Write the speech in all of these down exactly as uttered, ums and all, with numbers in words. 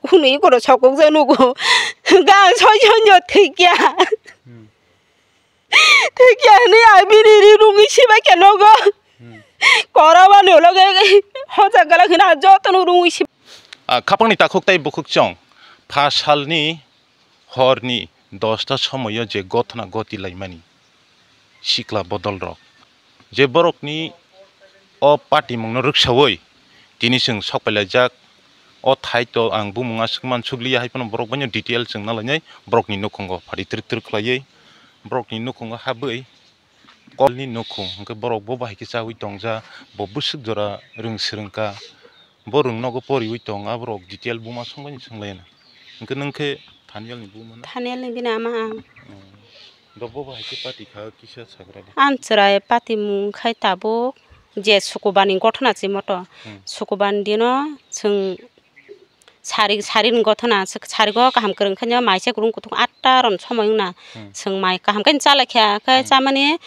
Phunui koro sokok je nugo. Ga soi soi no thikya. Hmm. Thikya ni ai bini ri rungi sibai kya nogo. Hmm. Kora ba no loge hoja gala khina joto no rungi si. Ah, khapangni takhuk tai bukhuk chong. Pha salni horni dosta somoyo je gothona goti laimani sikla bodol rok, je borokni o patimungno rwksawi tini chwng sok pailaijak. O thaito ang bumung aswk mansukliya, hai phano borok baino detail chwng nalainai, borokni nukhungo phari twrwk twrwk khlaiwi, borokni nukhungo habwi kolni nukhung hwnkhe borok bo bahai khe chawi tongja, bo bwswk jora rwng swrwngkha. Bo rwng nogo poriwi tong, aborok detail buma songbaini songlaina. Hwnkhe nwng khe Thaniel ni buma na? Thaniel ni bini ama ang. Hmm. Do bo bo hai khe party kha kisa sagra de. Ang chwrai party mung khai tabuk je Sukubar ni gothona chimoto. Hmm. Sukubar ni dino chwng sari, sari ni gothona, sari go kaham kwrwng khe maisa kwrwng kuthuk atta ron somoi wngna. Hmm. Chwng mai kaham khe chalai kha, khe hmm, chamani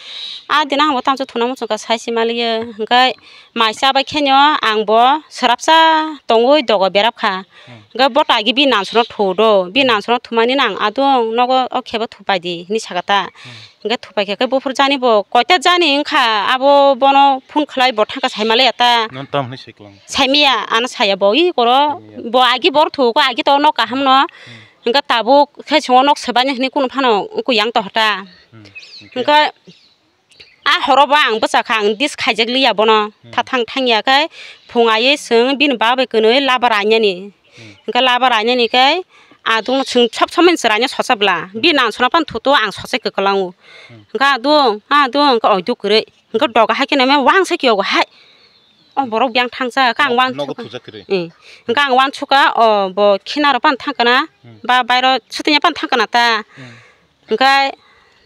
a dino ang bo tamsa thuna muchung kha sai si maliya, hwnkhe mai chabai khenyo ang bo swrapsa tongwi dogo berap kha. Hmm. Hwnkhe bo tagi bini nansono thu do, bini nansono thumani nang adung nogo o khebo thupai di hinwi sakha ta. Hmm. Hwnkhe thupai kha khe buphuru jani bo koita jani wngkha, abo bono phone khlai bo thangkha sai maliya ta. Nang tam hinwi sai kwlang? Saimiya, ano saya bo i koro. Saimiya. Bo agi bor thugo, agi to nok kaham no. Hmm. Hwnkhe tabuk khe chwng nok swbaini hinwi kunu phano wngkha yang to hota. Hmm. Hwnkhe? Hwnkhe a horo bo ang bwsa kha, ang dis khaijak liya bono. Hmm. Tha thang thang ya khe phung aiwi chwng bini baba bai kwnwi labar ainani. Hmm. Hwnkhe labar ainani khe adung chwng sob somoi chwraino socha bwla. Hmm. Bini nang sona phano thuto ang sochai kwklango. Hmm. Hwnkhe adung, adung, hwnkhe oido kwrwi. Hwnkhe doga hai khe naimaya wangsa kiyogo hai. O borok biyang thangsa, khe ang nogo wansukha. Thujak kwrwi. Eh. Hwnkhe ang wansukha, o bo khinaro phano thangkana, hmm, ba bairo sutingya phano thangkana ta. Hmm. Hwnkhe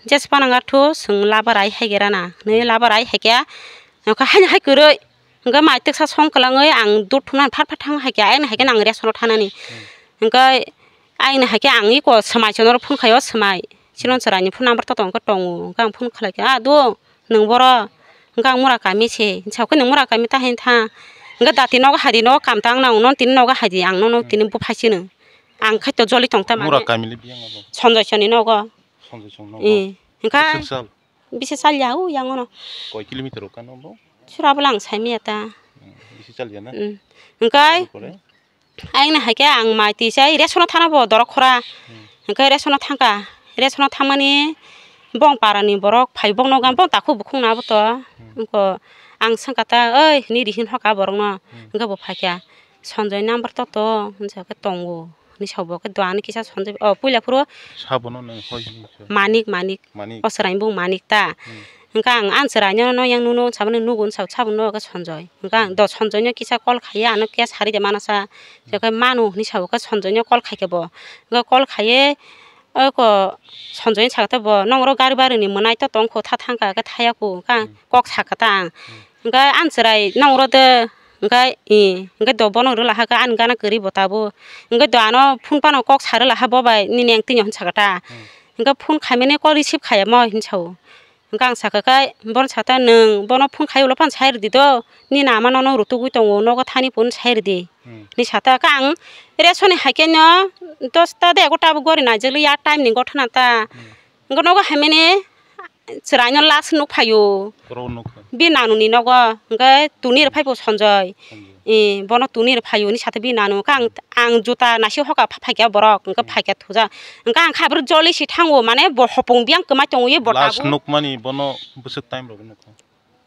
jesa phano wngkha thu, chwng labar ai hai khe rana. Nini labar ai hai khe, hwnkhe haino hai kwrwi. Hwnkhe mai twksa song kwlangwi ang dud thumnani phat phat thang hai khe, ayang hai khe nang restaurant thanani. Hmm. Hwnkhe ayang hai khe ang iko swmai chwngno phone khaio, swmai. Chini chwraini phone number to tong khe tongo. Hwnkhe ang phone khlai khe, "A do, nwng boro?" Hwnkhe ang Murakami se. Hinsa khe, "Nwng Murakami ta haino tha?" Hwnkhe dati nogo hai di, nogo kam ta ang nang, nono tini nogo hai di, ang nono tini buphai sino. Ang khaito joli tong ta mane. Murakami le biyang abo? Sanjay soni nogo. Sanjay song nogo? Eh, hwnkhe bwswk sal? Bisi salya o yang ono. Koi kilometer o kano bo? Sura bwla ang sai maya ta. Hmm, bisi salya na? Hmm. Hwnkhe pore? Ayang ni hai khe ang mai twi sai restaurant thana bo dorok khora. Hmm. Hwnkhe restaurant thangkha. Restaurant thangmani bong para ni borok phai bong nogo bong takhuk bukhuk na bo to. Hmm. Wngkha ang swngkha ta, "Oi," hinwi ri hin hoka borok no. Hmm. Hwnkhe bo phaikha. Sanjay number to to, hinsa khe tongo. Hinwi sa bo khe doani kisa Sanjay, o puila phuru. Sabono nang hoi hinwi sa. Manik, Manik. Manik. O chwraini bung Manik ta. Hmm. Hwnkhe ang, ang chwraino no yang nuno, saboni nugo, sabo, sabono khe Sanjay. Hwnkhe ang do Sanjayno kisa call khaiya, ano kisa sari de mana sa. Hmm. Hwnkhe manu hinwi sa bo khe Sanjayno call khai khe bo. Hwnkhe call khaiye, o ko Sanjayno sa khe bo, "Nong oro gari bari ni mwnai to tong kho, tha thang kha khe thaya kho," hwnkhe ang. Hmm. Kok sakha ta ang. Hmm. Hwnkhe ang chwrai nong oro de, hwnkhe, i, hwnkhe do bono rwla hakhe ani gana kwrwi bo tabuk. Hwnkhe do ano phone phano kok sa rwla ha bo bai nini ang tini hwn sakha ta. Hmm. Hwnkhe phone khaimani call receive khaiya mo hinwi sa o. Hwnkhe ang sakha khe bono sa ta, "Nwng bono phone khai ulo phano sai rwdi do, nini ama nono rutugwi tongo, nogo thani phone sai rwdi," hmm, hinwi sa ta. Khe ang resoni hai khe no dosta de egarota bo gori naijak liya time ni gothona ta. Hmm. Hwnkhe nogo haimani chwraino last nuk phaio. Borok nuk phaio. Bini nanuni nogo, hwnkhe tuni rw phaibo Sanjay. Sanjay. Eh, bono tuni rw phaio hinwi sa ta bini nanu. Khe ang, ang juta naisi hoka pha-, phaikha borok, hwnkhe hmm, phaikha thuja. Hwnkhe ang khe aphuru joli si thango, mane bo hopung biyang kwmai tongo, ye bo last tabuk. Nukmani bono bwswk time rok nukha?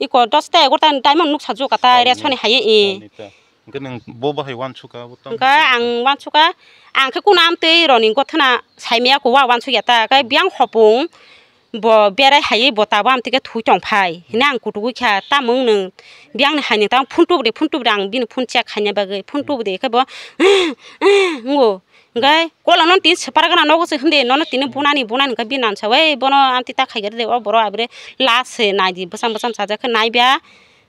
Iko dosta egarota ni time o nuksa juka ta, oh, resoni ni. Hai, eh. Oh, ni ta. Hwnkhe nwng bo bahai wansukha, bo tamo hwnkhe ang wansukha, ang khe kunu amtwi roni gothona saimaya khe wa wansukya ta, khe biyang hopung bo berai haiwi bo tabuk amtwi khe thwi tongphai hinwi ang kutukgwi kha, tamo wng nwng biyangni hai nwng tamo phone tubudi, phone tubudi ang bini phone check khaina bagwi, phone tubudi khe bo wngo, hwnkhe kola nono tini swpar gana nogo se hwndi, nono tini bunani, bunani hwnkhe bini nansa, "Oi, bono amtwi ta khaigari de, o borok abire last se naidi, bwcham bwcham chajak khe naiba."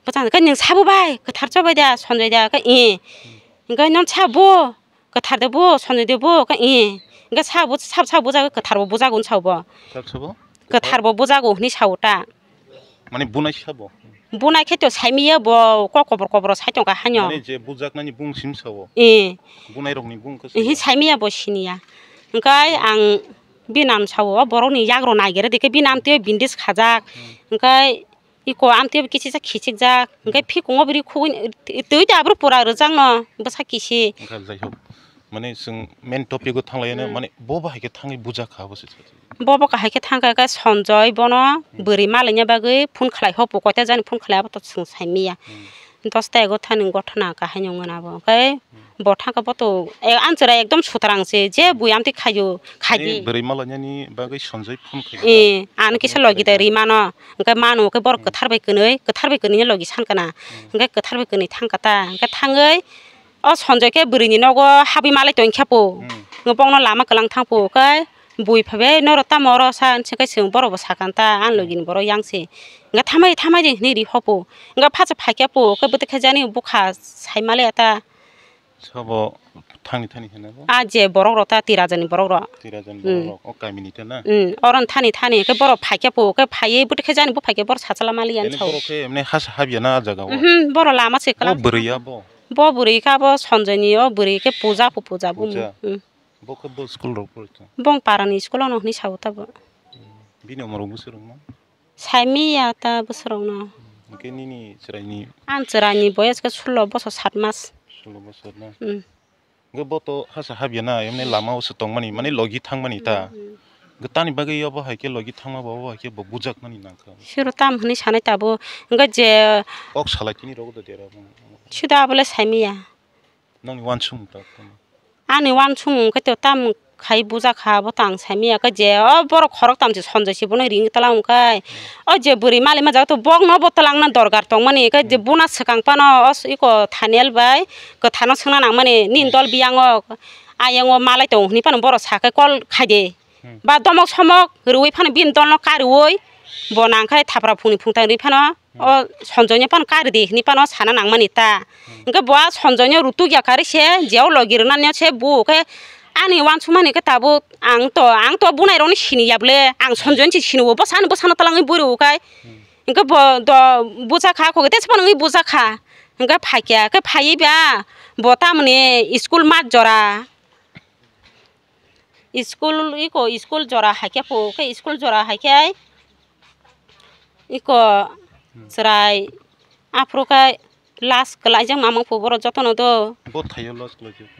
Bwchang khe nwng sabo bai kwthar chobai da, Sanjay da, khe, "Ee." Hwnkhe, "Nang sabo kwthar de bo, Sanjay de bo?" Khe, "Ee." Hwnkhe, "Sabo, sabo, sabo bujagwi kwthar bo bujago," hwn sao bo. Sabo, sabo? "Kwthar bo bujago," hwnwi sao ta. Mane bunai sabo? Bunai khe to saimiya bo kok kobor kobor sai tongkha haino. Mane je bujaknani bung sim sao. Eh. Bunai rokni bung khe Ehe saimiya bo siniya. Hingkai ang binam sao, o borokni yagrok naigere dikhe binam tei bindis khajak. Hmm. Hingkai iko amtwi kisi sa khichik jak, hingke phikungo bwrwi khugui twi ta abro pura rwjak no bwsa kisi. Wngkha jai hok, mane chwng main topic o thang lai, hmm, mane bo bahai khe thangwi buja kha bo se. Bo bo kahai khe thang kha khe Sanjoy bono, hmm, bwrwi malaina bagwi phone khlai hopo, koita jani phone khlai abo to chwng sai manya. Hmm. Dos ta ego thani gothona kahai no wngna bo, hingke, hmm, bo thang kha bo to, eh, ang chwrai ekdom sutarang se, je bui amtwi khaio, khai di. Ani bwrwi malainani bagwi Sanjoy phone khai. Eh, ano kisa logi da ri mano. Hingke mano, hingke borok, hmm, kwthar bai kwnwi, kwthar bai kwnwi logi san kana. Hmm. Hingke kwthar bai kwnwi thang kata. Hingke thangwi o Sanjoy khe bwrwini nogo habwi malai tongkha po. Hmm. Hingke bongno lama kwlang thang po. Hingke bui phaibai norok tamo oro sa hinse khe chwng borok bo sakanta, ang, hmm, logini borok yang se. Hingke thamai, thamai de hinwi ri hopo. Hingke phacha phaikha po, hingke bwtwi khe jani bukha sai malaya ta. Sabo thani thani hwnwi bo? A je borok rok ta, Tiraja ni borok rok. Tiraja ni, hmm, borok rok, o kami ni ta na? Hmm, oro thani thani, khe borok phaikhe po, khe phaiwi bwtwi khe jani bo phaikhe borok sachala mali yan. Borok khe emne hasa habya na a jaga o? Mhm, borok lama se kwlwng. O bwrwi ya bo? Bo bwrwi kha bo Sanjoy ni, o bwrwi khe puja po puja bo. Puja. Hmm. Bo khe bo school rok pori kha? Bong para ni school o no hwnwi sao ta bo. Hmm. Bini umor rok bwswk rok no? Saimiya ta bwswrokno. Hwnkhe nini chwraini? Ang chwraini boyes khe sullo bosor sat mas. Sullo bosor na? Hmm. Hwnkhe bo to hasa habya na, emni lama o se tongmani, mane logi thangmani ta. Hmm, hmm. Hwnkhe tani bagwi obo hai khe logi thangma bo, obo hai khe bo bujakmani nangkha. Siro tam hwnwi sanai tabuk. Hwnkhe je kok salai tini rogo da dera bo. Sida abole saimiya. Nokni uansukmung ta tamo? Ani uansukmung khe to tamo khai buja kha, bo to ang saimanya khe je o borok khoroktham se Sanjoy se bono ring twlang khe. O je bwrwi malima jaga to bokno bo twlangna dorkar tongmani khe je, hmm, buna swkang phano o iko Thaniel bai kwtharno swngna nangmani nini dol biyango, ayang o malai tongo hwnwi phano borok sakhe call khaide. Hmm. Ba domok somok rwui phano bini dolno kariui bo nangkhe thapra phungni phungthang rwui phano o Sanjoyno phano kari di hwnwi phano sana nangmani ta. Hmm. Hwnkhe bo a Sanjoyno rutuk ya kari se jeo logi rwnani se bo khe ani uansukmani khe tabuk ang to, ang to bunai rokni sini ya bwle, ang Sanjoyno se sini o bwsano bwsano twlangwi bui rw khe. Hmm. Hwnkhe bo do buja kha kho khe tei se phano wngwi buja kha. Hwnkhe phaikya khe phaiwi ba bo tamoni school mat jora. School iko school jora haikhe po khe school jora haikhe iko, hmm, chwrai aphuru khe last kwlaijak mamang po borok jotono do. Bo thaio last kwlaijak.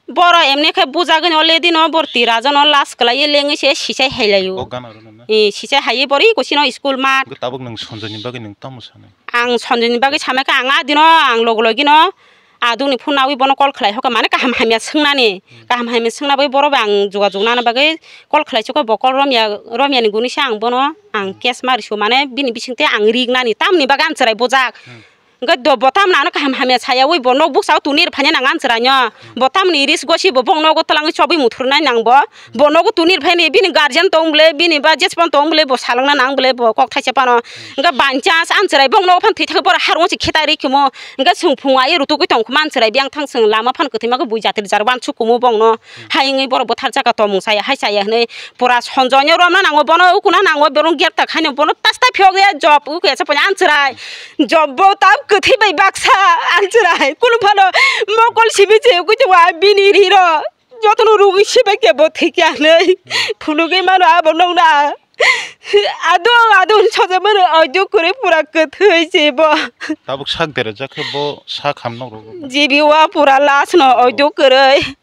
Borok emni khe bujagwino already no borok twi rajono last kwlaiwi lengwi se sichai hailaio. Bo gana rwna na? Eh, sichai haiwi borok iko sino school mat. Tabuk nwng Sanjoyni bagwi nwng tamo sanai? Ang Sanjoyni bagwi samaikha ang a dino ang logi logi no adukni phone nawi bono call khlai hokha, mane kaham hamya swngnani, hmm, kaham hamya swngna bagwi borok bai ang jogajog nana bagwi call khlai sukha, bo call romya, romyani gwnisa ang bono ang, hmm, case mari su, mane bini bisingtwi ang rik nani tamni bagwi ang chwrai bujak. Hmm. Hwnkhe do bo tamno ano kaham hamya sayawi bo nok bukchao tuni rwphaina nang ang chwraino, hmm, bo tamni ris gosi bo bong nogo twlangwi chobwi muthurnai nang bo. Bo nogo tuni rwphani bini guardian tong bwle, bini ba jespan tong bwle, bo salangna nang bwle, bo kok thaisa phano. Hwnkhe by chance ang chwrai bong nogo phano thwi thangkhe borok harung se khetai rwi khimo. Hwnkhe chwng phungo ai rutugwi tong khuma ang chwrai biyang thang chwng lama phano kwthwi ma khe bui jatri jar uansuk kumu bongno. Hai wngwi borok bwthar jaka tongmung chaya hai chaya hwnwi pura Sanjoyno romna nango, bono ukuna nango, bono gerta khaino bono tasta phiyok ya job uku ya chapani ang chwrai. Job bo tam kwthwi bai baksa ang chwrai. Kunu phano mokol simi se ukui tongwa bini riro. Jotono rugwi sibai kebo thwikya hinwi phunugwi mano abo nokna. Adung adung sojak mano audio kwrwi pura kwthwi se bo. Tabuk sak berajak khe bo sak ham nok rogo. G B o pura last no audio kwrwi.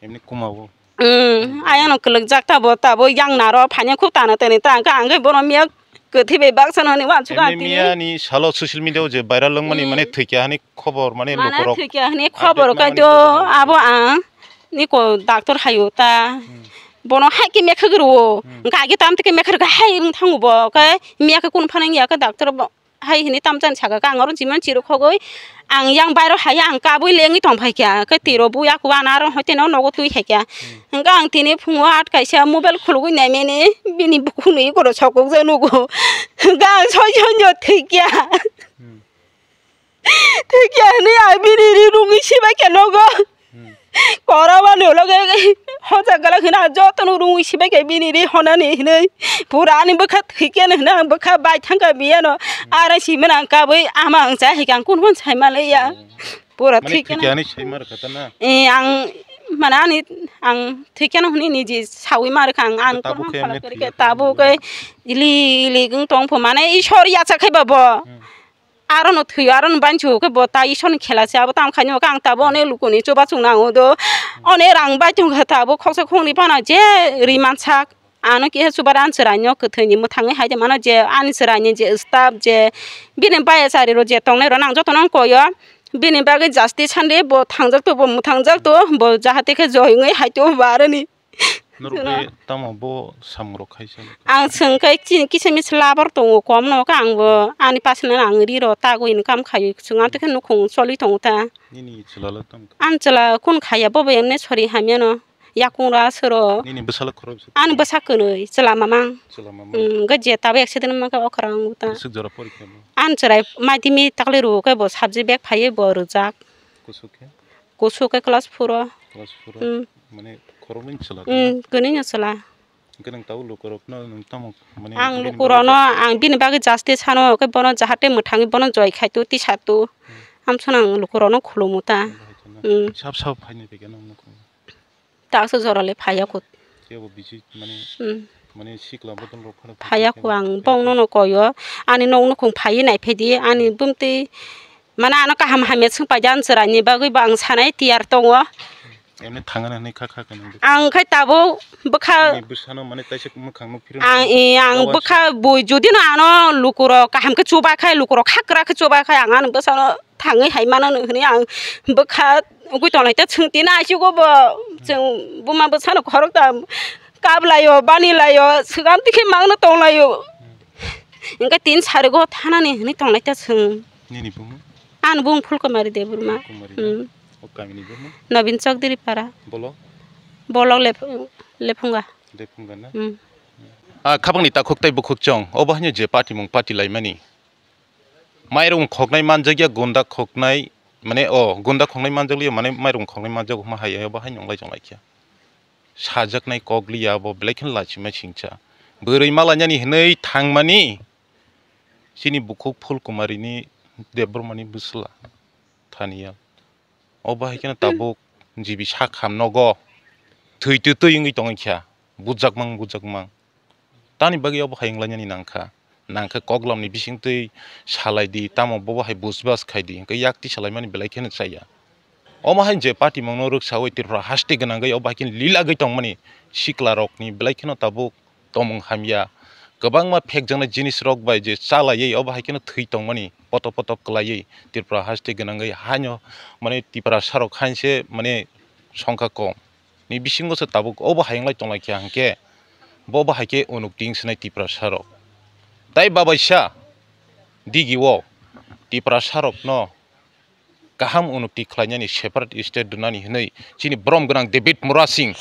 Emni kuma bo. Hmm, ayano kwlwkjak tabo tabo yang naro phanya khub tana tani ta ang khe ang khe bono miya kwthwi bai baksa no hinwi uansuk ang tini. Emni miya ni salo social media o je viral wngmani, hmm, mane thwikya hani khobor mane lukurok thwikya hani khobor kai do abo ang niko doctor hayo ta. Hmm. Bono hai khe mekha gru o. Hmm. Hwnkhe age tam tike mekha gru hai wng thango bo khe miya khe kun phanang ya khe doctor bo. Hai hinwi tamchani saka khe ang oro jimani chirok khogwi ang yang bairo hai ang kabui lengwi tongphai kha khe tiro buya kuba ano aro hoite no nogo twi hai kha. Hmm. Hwnkhe ang tini phungo at kaisa mobile khulugwi naimani bini bukhukni ikoro sokokjak nugo. Hwnkhe ang soi soi no thwikya. Hmm. Thwikya hinwi ang bini ri rungwi sibai kha nogo. Hmm. Kora mani ulo khe O jaga le hwnwi jotono rungwi sibai khe bini ri honani hwnwi. Pura ani bwkha thwikhe hwnwi ang bwkha bai thangkha biyano. Ara simana ang kabui ama ang cha hai khe ang kunphano sai manliya. Pura Mane thwikhe thwikhe ani sai mar kha ta na? Eh, ang mane ani ang thwikhe hwnwi niji saui mar kha ang, ang Tabuk kunphano khe khala amne khe thwikhe. Tabuk khe ili ili wng tong pho mane Ishwar yacha khai ba bo. Hmm. Aro no thwiyo, aro no bancho khe bo ta Ishwar ni khela se, abo tam khaino khe ang tabo onek lukuni chuba chukna ang do. Onek rang bai tong kha tabo khoksa khokni phano je ri mansak. Ano khe chuba ran chwrai no kwthwi ni mwthangwi hai de mano je ani chwrai ni je staff je bini bai chari ro je tongnai ro nang joto no koyo. Bini bagwi justice sande bo thangjak to bo mwthangjak to bo jahate khe joi wngwi hai to bo aroni. Norok Sino. Bai tamo bo samung rok khaisa? Ang swng khe chini kisa misa labar tongo, kom no khe ang bo ani personal ang ri ro tago income khaio, chwng ang tei khe nukhung choli tongo ta. Nini chwla le tamo kha? Ani chwla kun khaya bo bai emne sori hamya no, yakung ra soro. Nini bwsa le khorok se? Ani bwsa kwnwi chwla mamang. Chwla mamang. Hmm, hwnkhe je tabuk accident wngma khe okra wng ta. Bwswk jora porikha mo? Ani chwrai madhyamik taklai rwo khe bo subject bag phaiwi bo rwjak. Kusuk khe? Kusuk khe class four o. Class four o. Hmm. Mane khoroknwi chwla. Hmm, kwnwi no chwla. Hwnkhe nwng tabuk lukurokno nwng tamo, mane, Ang bini lukurokno bagwi ang bini bagwi justice sano, hwnkhe bono jahate mwthangwi bono joi khaito, tisatu. Hmm. Amsano ang lukurokno khulumu ta. Bahai kheno. Hmm. Sab sab phaini phaikhe nwng nukhung. Taksa jorale phaiya kho. Kebo bisi, mane, Hmm. mane sikla bodol rok phano Phaiya kho ang bongno no koyo. Ani nok nukhung phaiwi naiphai di. Ani bumtwi mane ano kaham hamya swng paidi, ang chwraini bagwi bo ang sanai tiyar tongo. Emne thangna hinwi kha kha khe nang bwkha. Ang khai tabuk bwkha Ani bwsano mane taisa mwkhang nuk phirwi Ang, nang. I, ang Awas. Bwkha bui jodi no ano lukurok kaham khe chuba khai, lukurok hakra khe chuba khai, ang ani bwsano thangwi hai mano hinwi ang bwkha ugui tonglai ta chwng tini achugo bo chwng buma bwsano khorok ta kap laio, bani laio, swkang tikhe mangno tong laio. Hwnkhe tin sarigo thanani hinwi tonglai ta chwng. Nini bumung? Ani bumung Phulkumari Debbarma. Phulkumari na? Hmm. O kamini bumung? Nobin Chowdhury Para. Bolo? Bolok Lep-, Lephunga. Lephunga na? Hmm. Ah, khabangni takhuk tei bukhuk chwng. Obo haino je patimung patilaimani. Mairum khoknai manjakya gunda khoknai, mane, o, gunda khoknai manjakliya, mane, mairum khoknai manjago hwnma hai, obo hai nonglai chonglai khe. Sajaknai kokliya abo belai kheno lachima singcha. Bwrwi malainani hinwi thangmani chini bukhuk Phulkumarini Debbarmani bwsla thaniya. Obo hai kheno tabuk jibi sakham nogo thwi twi twi wngwi tongwi kha, bujakmang bujakmang. Tamni bagwi obo hai wnglainani nangkha? Nangkhe koklamni bisingtwi salaidi, tamo bobo hai bujbas khaidi, hwnkhe yak tisalaimani belai kheno chaya. Omo hai je patimungno rwksaui Tripura haste gwnangwi obo hai kheno lilagwi tongmani siklarokni belai kheno tabuk tomung hamya. Kwbangma phekjaknai jinisrok bai je chalaiwi obo hai kheno thwi tongmani, potop potop kwlaiwi Tripura haste gwnangwi haino, mane, Tiprasarok hainse, mane, songkha kom. Ni bisingo se tabuk obo hai wnglai tonglai kha hwnkhe, bo bo hai khe unuk ting sinai Tiprasarok. Tai babaisa digi o Tiprasarokno kaham unukti khlainani separate state rwnani hwnwi chini borom gwnang David Murasing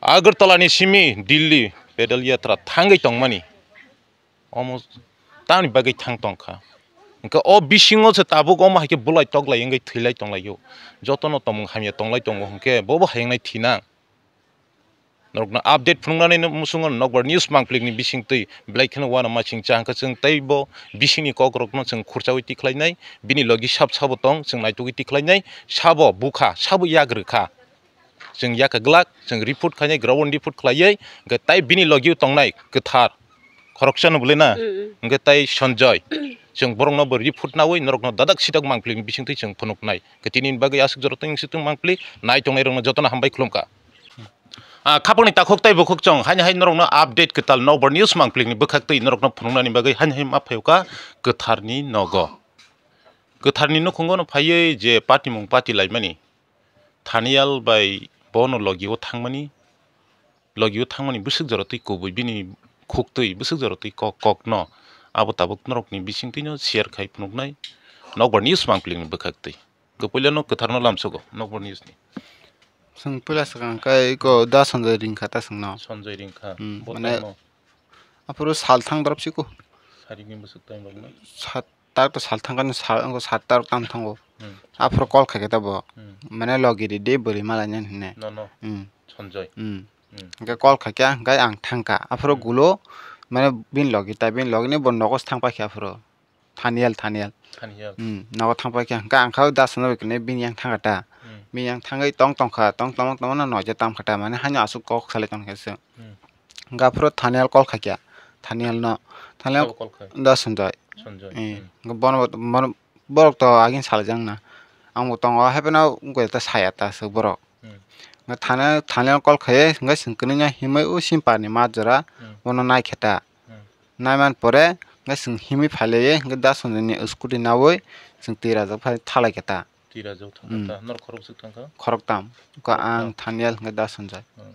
Agartala ni simi Delhi pedal yatra thangwi tongmani. Omo tamni bagwi thang tongkha. Hwnkhe o bisingo se tabuk omo hai khe bulai toklai wngwi thwilai tonglaio. Jotono tomung hamya tonglai tongo hwnkhe bobo hai wngnai thinang. Norokno update phunuknani muchungo Nokbar News mangplikni bisingtwi belai kheno uanama singcha hwnkhe chwng teibo bisingni kokrokno chwng khurchaui tikhlainai, bini logi sab sabo tong chwng naitugwi tikhlainai, sabo bukha, sabo yakrwkha. Chwng yakha glak, chwng report khainai, ground report khlaiwi, hwnkhe tai bini logio tongnai kwthar khoroksano bwlwi na, Mm, mm. Hwnkhe tai Sanjoy. Chwng borokno bo report naui norokno dadak sidak mangplikni bisingtwi chwng phunuknai. Hwnkhe tinini bagwi aswk jora twi wngsitwng mangpli, nai tongnairokno jotono hambai khulumkha. Ah, khapangni takhuk tei bukhuk chwng haini hai norokno update kwtal Nokbar News mangplikni bwkhaktwi norokno phunuknani bagwi haini hai ma phaiyokha kwtharni nogo. Kwtharni nukhungo no phaiwi je patimung patilaimani. Thaniyal bai bono logio thangmani, logio thangmani bwswk jora twi kubui bini khuktwi bwswk jora twi kok kokno abo tabuk norokni bisingtwino share khai phunuknai Nokbar News mangplikni bwkhaktwi. Kwpwilano kwtharno lamsogo Nokbar News ni. Chwng puila swkang khe iko da Sanjay ringkha ta chwngno. Sanjay ringkha. Hmm, bo mane tamo? Aphuru sal thang drop siko. Sarikni bwswk time rok na? Sat Tar to sal thangkani sal, wngkha sat tar tam thango. Hmm. Aphuru call khaikhe ta bo. Hmm. Mane logi ridi bwrwi malainani hinwi. No, no. Hmm. Sonjoy. Hmm. Hmm. Hwnkhe call khaikha, hwnkhe ang thangkha. Aphuru Hmm. gulo, mane bini logi ta, bini logini bo nogo thangpaikha aphuru. Thaniel, Thaniel. Thaniel. Hmm, nogo thangpaikha, hwnkhe ang kha da Sonjoy bai kwnwi bini yang thangkha ta. Hmm. Bini yang thangwi tong tongkha, tong tong tongno noija tamkha ta, mane haino aswk kok salai tongkha se. Hmm. Hwnkhe aphuru Thaniel call khaikha, Thaniel no. Thaniel Sabo call khai? Da Sonjoy. Sonjoy. Eh, Hmm. hwnkhe bono, bono, borok to agini salaijakna. Ang bo tongo, haiphano wngkha ta saya ta aswk borok. Hmm. Nga thana, thana call khaye, nga chwng kwnwi no himwi o simpar ni mat jora, Hmm. bono nai khe ta. Hmm. Nai man pore, nga chwng himwi phai laiye, nga da Sonjoy ni scooty nawi, chwng Tira jok phai thalai khe ta. Tira jok thang Hmm. khe ta, norok khorok swk thang kha? Khorok tam. Ko Khorok ang tam. Thaniel nga da Sonjoy. Hmm.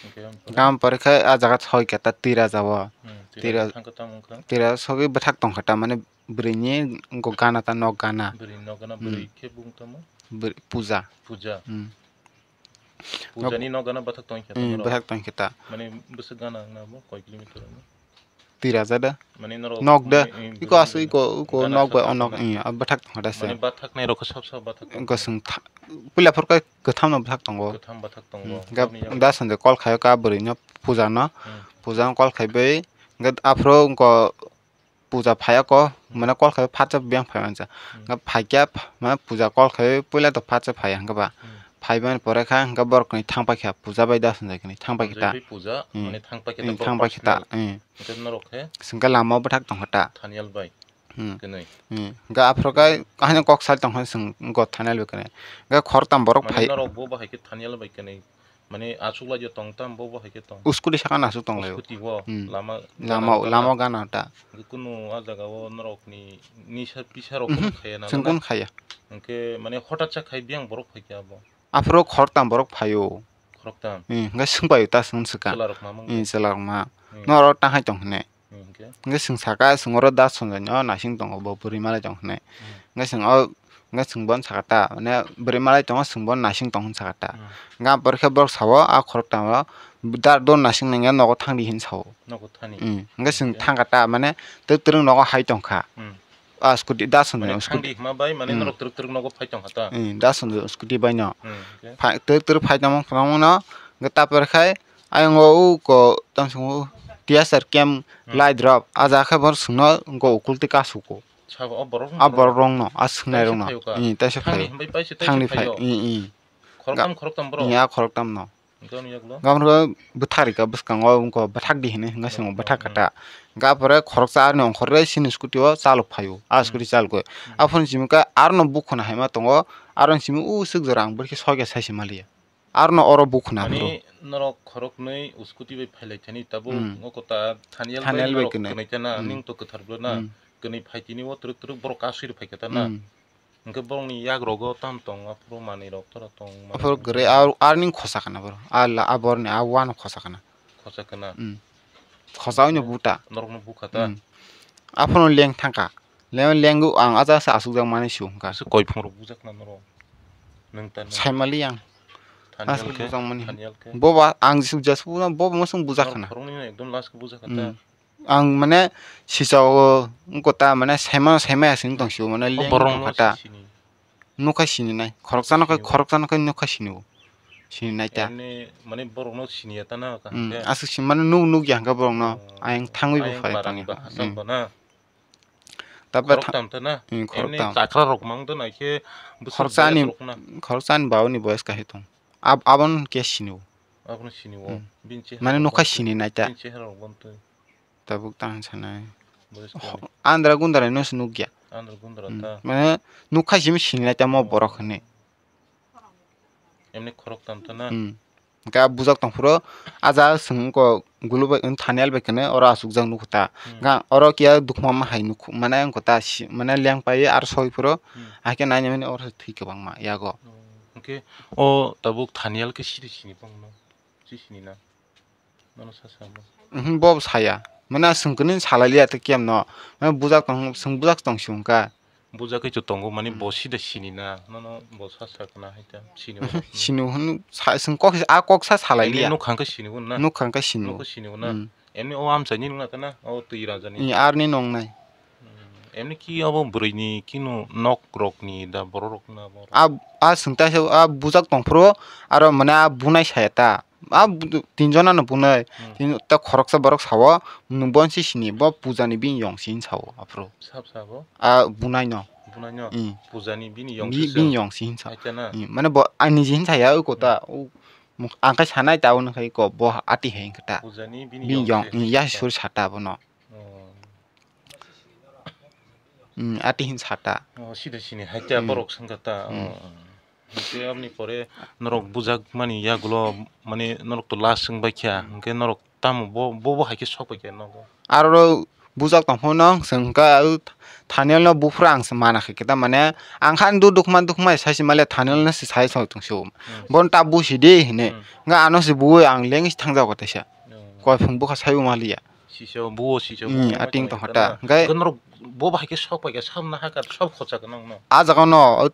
Okay, ang pore? Gam pore khe a jaga thoi khe ta Tira jago. Hmm, Tira Tira, jok thang khe tamo wngkha? Tira sogwi bwthak tong khe ta, mane bwrwi ni go gana ta nok gana. Bwrwi ni nok gana, Hmm. bwrwi khe bung tamo? Bwrwi, Puja. Puja. Hmm. Pujani nok gana bathak tong khe Hmm, tong bathak tong khe ta. Mane bwswk gana wngna bo koi kilometer wngna? Tira jada. Mane norok Nok de. Mane, eh, Iko asu bwrwi iko, iko gana nok bai sa onok, tongna. Eh, a bathak tong khe ta se. Mane bathak nai rok sab sab bathak tong Iko khe. Sung tha-, puila phor kai kwtham no bathak tongo. Kwtham bathak tongo. Hmm, ga-, Tamni yak- da Sonjoy call khayo ka bwrwi no Puja no. Hmm. Puja no call khai bai, ga aphro ko Puja phaiya ko, Hmm. mane call khai phatsa biyang phai mansa. Hmm. Nga phaikya, mane Puja call khai puila to phatsa phaiya hwnkhe ba. Hmm. Phai bani pore kha hwnkhe borok ni thang paikha, Puja bai da Sonjoy khe thang paikha ta. Puja bai Puja, Hmm. mane thang paikha ta Hmm, borok thang paikha ta. Personal. Hmm. Hwnkhe norok khe Hwnkhe lama bwthak tong kha ta. Thanial bai. Hmm. Kwnwi. Hmm. Hwnkhe aphro kai kahino kok sal tong kha chwng go Thanial bai kwnwi. Hwnkhe khoroktham borok Mane phai norok bo bahai khe Thanial bai kwnwi. Mane aswk lai tong tam bo bo hai khe tong. Scooty sakha no aswk tong lai o. Scooty o Hmm. lama Lama gana lama gana ta. Hwnkhe kunu a jaga o norok ni nisa pisa rok Mhm. kunu khaya na Chwng na. Kunu khaya. Hwnkhe mane hotat sa khai biyang borok phai khe abo. Aphuru khoroktham borok phai o. Khoroktham. Hmm, hwnkhe swng pai o ta swng swkang. Chwla rok ma mung. Hmm, chwla rok ma. Hmm. Norok ta hai tong hwnwi. Hmm, hwnkhe? Hwnkhe chwng saka, chwng oro da Sonjoy no naising tongo, bo bwrwi malai tong hwnwi. Hmm. Hwnkhe chwng o, hwnkhe chwng bono saka ta, mane bwrwi malai tongo, chwng bono naising tong hwn saka ta. Hmm. Hwnkhe aphuru khe borok sao, a khoroktham o, da, do naising nangya, nogo thang di hwn sao. Nogo thani? Hmm. Hwnkhe chwng Hwnkhe? Thang kha ta, mane twk twrwk nogo hai tong kha. Hmm. A scooty da Sonjoy Mane scooty. Thang di hwnma bai, mane Hmm. norok twrwk twrwk nogo phai tong kha ta? Hmm, da Sonjoy scooty bai no. Hmm, hwnkhe? Phai, twk twrwk phai tongma phano no, hwnkhe ta pore khai, ayang o uko, tamo swngo, T S R camp Hmm. Lai drop, a jaga khe bono swngno wngkha ukultwi kasu ko. Sabo o borok A borok rokno, a swknai rokno. Taisa phaio ka? Ih, taisa Thangni phaio. Hwnbai paisa Thangni taisa phai, phaio. Ih, ih. Khoroktham, khoroktham borok. Ih, a khoroktham no. Hwnkhe ani yaklo? Gabon khe bwthak rika bwskango wngkha bwthak di hinwi hwnkhe chwng bwthak Hmm. kata. Hwnkhe aphuru khoroksa aroni ongkhorwi chini scooty o chalok phaio. A Hmm. scooty chalok khe. Hmm. Aphuru chimikha aroni bukhuna haima tongo. Aroni chimikha usuk jora ang bwrwi khe soi khe saisi maliya. Arno oro bukhuna Mani aphuru. Norok khoroknwi scooty bai phailai thani tabuk Hmm. o kota Thanial Thanial bai bai norok kwnwi. Kwnwi tana Hmm. ning to kwthar bwlana Hmm. kwnwi phai tini o twrwk twrwk borok kasui rw phai kha tana. Hmm. Hwnkhe borokni yak rogo tam tong aphuru manwi rok tora tong manwi Aphuru tong kwrwi tong. Ar, arning khosa khana borok. A la, a borni a wano khosa khana. Khosa khana. Hmm. Khosa oino buta. Norokno bukha ta? Hmm. Aphuru leng thangkha. Leng, lengwi ang a jaga se asukjak mani su hwnkha. Aswk koi phungrok bujakna norok. Nwng ta nwng. Saimali ang. Thanial Aswk khe, bujakmani. Thanial khe. Boba ang jisuk jasuk boba mwswng bujakna. Norok khoroknwi no ekdom last khe bujakha ta. Hmm. Ang mane sisa o wngkha ta mane saima saima aswk tong sio mane O leng borok tong no kha ta. Sini. Nukha sini nai. Khoroksa no khai, Sini o. Khoroksa no khai nukha sini o. Sini nai ta. Ene mane borok no sini ya ta na ka Hmm, hwnkhe. Aswk sini mane nuk nuk ya hwnkha borok no. Oh. Ayang thangwi bo Ayang phai barang tong ya. Ba hasam Hmm. Ba na. Tabe Khorok tha-, tam ta na. Hmm, khorok Emni tam. Chakra rok mang ta nai khe bwswk Khoroksa ani, bias rok na. Khoroksa ani baba ni boyes kahai tong. Ab-, abon ke sini o. Abono sini o. Hmm. Bini chehara Mane rok nukha bon twi. Sini nai ta. Bini chehara rok bon twi. Tabuk tang sanai. Boris Ho-, Kani. Andra gundra no se nukya. Andra gundra Hmm. ta. Mane nukha simi sini lai tamo borok hwnwi. Emni khorok tam ta na? Hmm. Hwnkhe a bujak tong phuru a jaga swng wngkha gulu bai, Thanial bai kwnwi oro achukjak nukho ta. Hmm. Hwnkhe oro kiya dukma ma hai nukho, mane wngkha ta si-, mane leng pai aro soi phuru Hmm. Haikhe nainani oro thwi kwbangma yago. Oh. Hwnkhe o tabuk Thanial khe siri sini bangno? Si sini na? Nono sa sa bo. Mhm, bo saya. Mane swng kwnwi salai liya tei kemno. Mane bujak tong, swng bujak tong si wngkha. Bujak khe chu tongo, mani Hmm. Bo sida sini na. Nono bo sa sa khna hai ta. Sini Mhm, wngkha. Sini hwn sa, swng kok, a kok sa salai Emni liya. Nukha khe sini wngna. Nukha khe sini. Nukha sini wngna. Hmm. Emni o amchai ni wngna ta na, o twi raja ni. Ni ar ni nongnai. Hmm. Emni ki abo bwrwi ni kinu nok rok ni da borok rok na borok. A, a swng ta se, a bujak tong phuru, aro mane a bunai saya ta. a bu-, tin jona no bunai. Hmm. Tin, ta khoroksa borok sao, nwng bo si sini, bo puja ni bini yong si hin sao, aphuru. Sab sabo? A bunai no. Bunai no? Hmm. Puja ni bini yong Bi-, si bini sab? Yong si hin sao. Acha na? Hmm, mane bo ani je hin saya, o kota, Hmm. o muk-, ang khai sanai ta, o nang khai ko, bo ati hai kota. Puja ni bini Bini yong yong, si hmm, hin ya sao. Sur sata bo no. Oh. Hmm, ati hin sata. Oh, sida sini hai ta Hmm. borok sangka ta. Hmm. Oh. Hingke aboni pore norok bujak mani yagulo, mane norok to last wng bai kha, Hmm. hingke norok tamo bo, bo, bo hai khe sok bai kha nogo. Aro bujak tong phano chwng kha, Thanial no buphuru ang se mana khe, ta mane ang khan du dukma dukma sai se male Thanial no se sai se tong se. Hmm. Bon ta busi de hine. Hmm. Nga ano se buwi ang leng se thang jago taisa. Hmm. Koi phung bukha sai ma liya. Sisao buo sisao Hmm, buo ating tong tong hata. Hingke Hingke norok bo bai khe sok bai khe sam na hakar sob khocha gwnang no. A jaga no, o,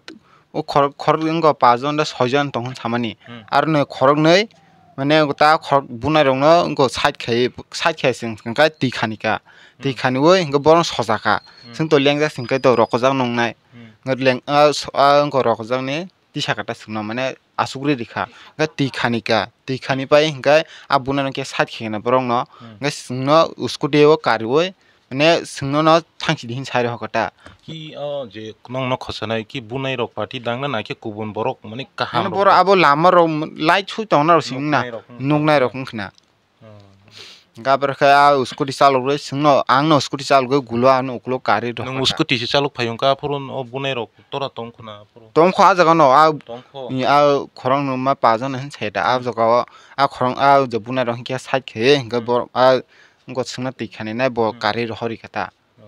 o khorok, khorok wngkha pajon da soijon tong hwn samani. Hmm. Aro no khorok nei, mane ta khorok bunai rok no wngkha side khai, side khai sing, hingke twi khani ka. Twi Hmm. khani oi, hingke bono soja ka. Hmm. Sing to lengjak sing khe to rokojak nongnai. Hmm. Hingke leng, a, so-, a, wngkha rokojak ni tisa kata singno mane asugri rikha. Hingke twi khani ka, twi khani pai hingke a bunai no khe side khe na borok no. Hmm. Hingke singno scooty o kariwi mane singno no thangsi di hin sai rokha ta. Ki o je nong no khosanai ki bunai rok party dangna na khe kubun borok mane kaham Mane rok borok bo. Abo lama rok lai sui tongna rok singna Nuknai rok wng nuknai rok kha. Wng khna. Hmm. Hingke aphuru khe a scooty chalok rwi singno, ang no scooty chalok rwi gulo ano ukulok kari rok Nwng kha. Scooty se chalok phai wngkha, aphuru o bunai rok tora tong khna, aphuru. Tong kho a jaga no, a, Tong kho. ni a khorang no ma pa jana hin sai da, a Hmm. jaga o, a khorang a je bunai rok hinkhe side khe, hinkhe Hmm. bo a wngkha singna twi khani nai bo Hmm. kari rok hori kha ta. Oh.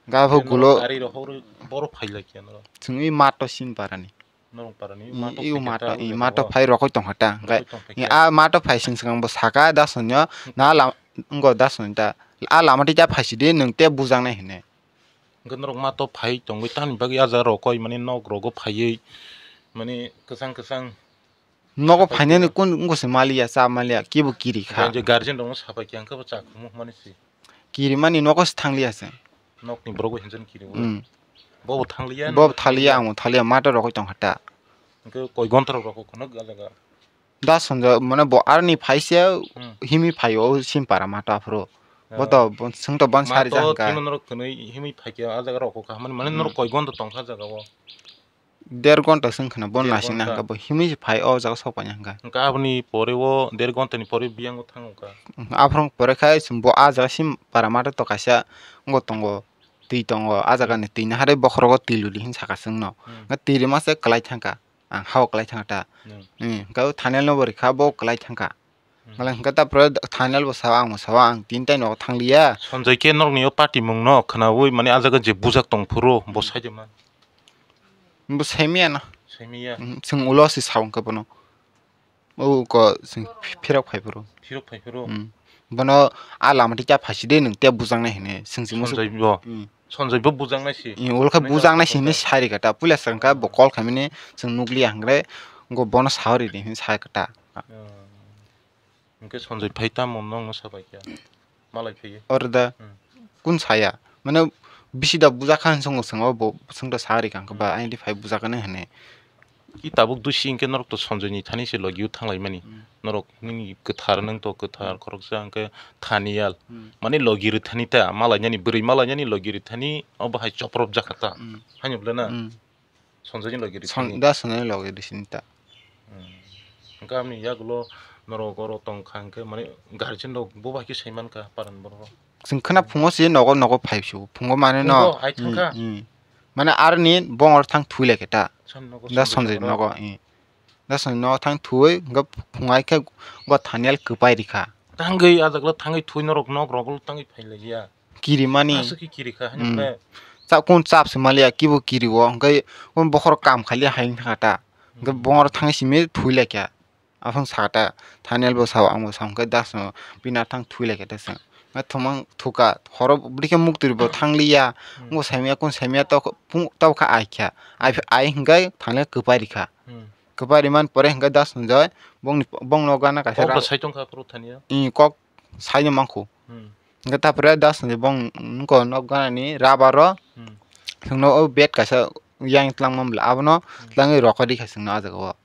Hingke aphuru Hingke gulo norok kari rok hori, borok phai lai khe norok. Chwng i mat to sin para ni. Norok para ni I, mato i phai khe mato, ta i wngkha mato o. Phai rokoi tongkha ta, hingke Rokoi tongphai i khe. A mato phai sini swkang bo saka, dasonyo, na lam-, wngkha dason ta, a lama tei ta phaisidi, nwng tei bujaknai hinwi. Hingke norok mato phai tongwi tamni bagwi a jaga rokoi mani nok rogo phaiwi mani kwchang kwchang Nogo sapai phainani tongma. Kun wngkha se maliya, cha maliya, kibo kiri kha. Hingke je guardian rokno sapai khe hingke bo cha khumuk mani se. Kirimani nogo se thangliya se. Nokni borok bo hinjani kiri o. Hmm. Bo bo thangliya, Bo nokni thaliya, thangliya. Ang thaliya, mato rokoi tongkha ta. Hingke koi gonta rok rokoi khonok ga jaga. Da sonjo, mane bo arni phaise Hmm. Himi phaio, Simpara mato aphuru. Bo Oh. To, bo, swng to bon sari Mato jahangka. Thino norok khwnwi himi phaikhe a jaga rokoi kha, mane, mane Hmm. Norok koi gonta tongkha jaga o. Der gonta se wngkha na, bo Der nasing na gonta. Hwnka, bo himwi se phai o jaga sok paina hwnka. Hwnka aboni pore o der gonta ni pore biyang o thango wngkha. Aphuru pore khai chwng bo a jaga sim para mato to kaisa wngbo tongo, twi tongo, a jaga ni twi ni harwi bokhorogo twi ludi hin saka chwngno. Hmm. Hwnka twi rima se kwlai thangkha, ang ha o kwlai thangkha ta. Hmm. Hmm, hwnka o Thanial no bo rikha, bo kwlai thangkha. Hmm. Mala hwnka ta pore Thanial bo sao, ang bo sao, ang tin tai nogo thangliya. Sonjoi khe norokni o party mung no khwnaui mani a jaga je bujak tong phuru bo Hmm. Sai de man. Bo saimiya no. Saimiya. Hmm, chwng ulo se sao hwnka bono. O ko chwng phi-, phirok phai phuru. Phirok phai phuru. Hmm. Bono a lama tei kya phaisi de nwng tei bujaknai hinwi chwng se musu. Sonjoi bo. Hmm. Sonjoi bo bujaknai si. Hmm, ulo khe Nai bujaknai si jang hinwi sai rikha ta. Puila swkang kha bo call khaimani chwng nukliya hwnkhe go bono sao ridi hinwi sai kha ta. Hmm. Hwnkhe Sonjoi phai tamo nongno sabai kha? Malai phaiwi. Oro da Hmm. Kun saya? Mane bisi da bujak kha hinwi chwng bo, chwng da sa rikha hwnkhe ba Hmm. Aini phai bujak kha hinwi. Ki tabuk dusi hwnkhe norok to Sonjoi ni thani se logi o thanglai mani. Hmm. Norok nini kwthar, nwng to kwthar, Hmm. Khoroksa hwnkhe Thanial. Hmm. Mane logi rwthani ta, malai nani, bwrwi malai nani logi rwthani, obo hai choprop jakha ta. Hmm. Haino bwle na? Hmm. Sonjoi ni logi Son-, rwthani. Da Sonjoi ni logi rwthani ta. Hmm. Hwnkhe aboni yagulo norok oro tong kha hwnkhe mane guardian rok bo bai khe sai man kha paran borok rok. Chwng khwna phungo se nogo, nogo phai su. Phungo mane no. Phungo, ai thang kha? Hmm, hmm. Mane aroni bongor thang thwi lai khe ta. Sam nogo Da Sonjoi Sonjoi nogo, eh. Da Sonjoi nogo thang thwi, hwnkhe phungai khe go Thanial kwpai rikha. Thangwi, a jaga thangwi thwi norok nok rok tangwi phai lai ya. Kirimani. Aswk khe kiri kha, Hmm. Haino khe. Chap, kun chap se maliya, kibo kiri o, hwnkhe kun bokhorok kam khali hai wngkha ta. Hwnkhe Hmm. Bongor thangwi simi thwi lai kha. Aphang sakha ta, Thanial bo sao, ang bo sao, hwnkhe Da Sonjoi bini athang thwi lai kha ta chwng. Hwnkhe thwngmang thukha, horo bwrwi khe muktwi bo thangliya. Hmm. Wngbo saimanya, kun saimanya tok, pung, tok kha ai kha. Ai, ai hwnkhe Thanial kwpai rikha. Hmm. Kwpai rimani pore hwnkhe Da Sonjoi bongni, bongno gana kaisa Kok rw-, bo sai tongkha phuru Thanial? Ih, kok saino mankhu. Hmm. Hwnkhe ta pore Da Sonjoi bong, nokgo nok ganani rubber o Hmm. chwngno o bed kaisa yang twlangma bwla abono Hmm. twlangwi rokha rikha chwngno ah jagao.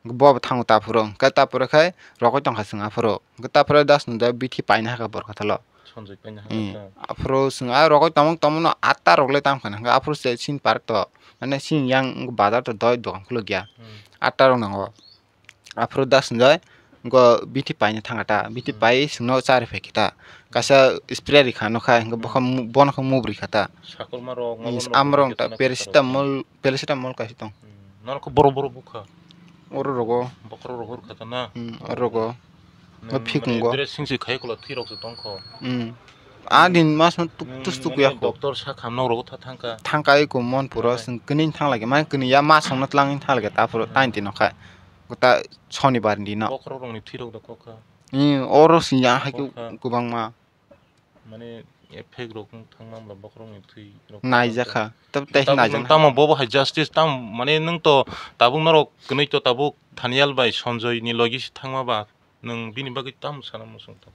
Bo bo thango ta phuru, hwnkhe ta phuru khai rogwi tongkha chwng aphuru. Hwnkhe ta phuru das nung da bithi paina hakha borok talo. Sonjoi paina Hmm. hakha ta. Aphuru chwng a rogwi tongmung tongmung no atta rok le tam khana, hwnkhe aphuru se sin park to, mane sin yang bazar to doi dogan khuluk ya. Hmm. Atta rok nango. Aphuru das nung da go bithi paina thangkha ta, bithi Hmm. pai chwngno chari phai khe ta. Kaisa spray rikha nokha, hwnkhe bokha Hmm. mu-, bono khe mubri kha ta. Sakolma rok, Is, mabon rok amrong ta, rikha ta, paracetamol, paracetamol kaisa tong. Hmm. Norok borok borok bukha. Oro rogo. Bokhorok rogo rwkha ta na? Hmm, oro rogo. Nwng O phikungo. Dressing se khai kula thwi rok se tongkho. Hmm. A din mas no tuk Nwng tus tuk mane ya kho. Doctor sa kham nok rogo tha thangka. Thangka ai ko mon puro Thangka. Sing kini thang lage. Man kini ya mas no tlang thang lage ta puro Hmm. tain tin no khai. Kota sonibar din no. Bokhorok rok ni thwi rok da kokha. Hmm, oro sing ya hai ko Kokha. Kubang ma. Mane effect rok wng thangma bwla bokhorokni thwi rok Naijakha. Tab tei Tabuk naijakha. Nwng tamo bobo hai justice tam mane nwng to tabuk norok kwnwi to tabuk Thanial bai Sanjoy ni logi se thangma ba nwng bini bagwi tamo sana muchung tong?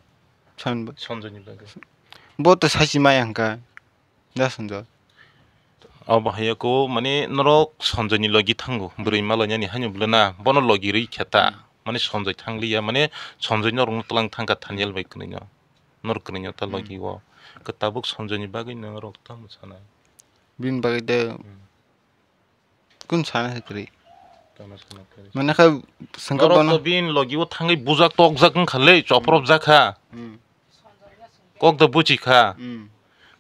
Sanjoy. Sanjoy ni bagwi. Bo to sachi maya hwnkha. Da Sanjoy. Obo hai ko mane norok Sanjoy ni logi thango bwrwi malainani haino bwlana bono logi rwi khe ta. Hmm. Mane Sanjoy thangliya mane Sanjoy norok no twlang thangkha Thanial bai kwnwi no. Norok kwnwi no ta Hmm. logi o. Khe tabuk Sanjoy ni bagwi norok tamo sanai. Bini bagwi de Hmm. kun sana se kwrwi. Tamo sana kwrwi. Mane kha sengkha Norok bono. To bini logi o thangwi bujak tokjak wngkha le, chopropjak kha. Hmm. Kok da buchi kha. Hmm.